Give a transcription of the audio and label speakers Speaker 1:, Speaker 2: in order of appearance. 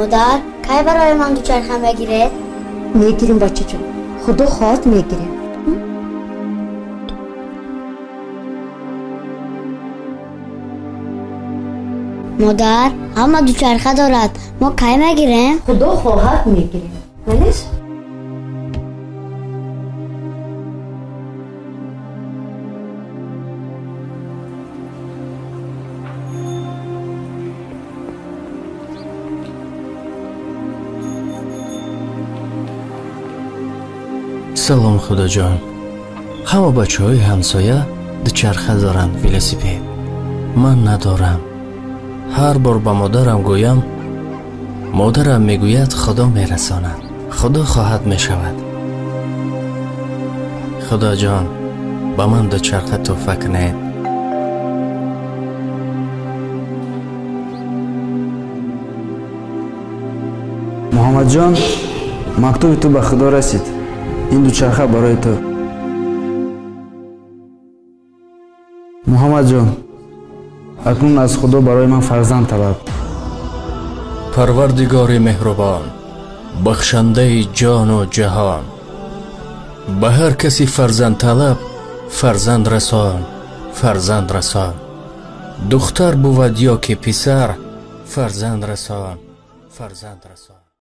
Speaker 1: Модар, кай барои ман дучарха мегиред?
Speaker 2: Мегирем, бачаҷон, худо хоҳад, мегирем.
Speaker 1: Модар, ҳама дучарха дорад, мо кай мегирем?
Speaker 2: Худо хоҳад, мегирем. Малеш?
Speaker 3: Салом, Худоҷон. Ҳама бачаҳои ҳамсоя дучарха доранд, велосипед. Ман надорам. Ҳар бор ба модарам гӯям, модарам мегӯяд, Худо мерасонад, Худо хоҳад, мешавад. Худоҷон, ба ман дучарха тӯҳфа кунед.
Speaker 4: Муҳаммадҷон, мактуби ту ба Худо расид. Ин дучарха барои ту. Муҳаммадҷон, акнун аз Худо барои ман фарзанд талаб.
Speaker 3: Парвардигори меҳрубон, бахшандаи ҷону ҷаҳон, ба ҳар каси фарзандталаб фарзанд расон, фарзанд расон. Духтар бувад ё ки писар, фарзанд расон, фарзанд расон.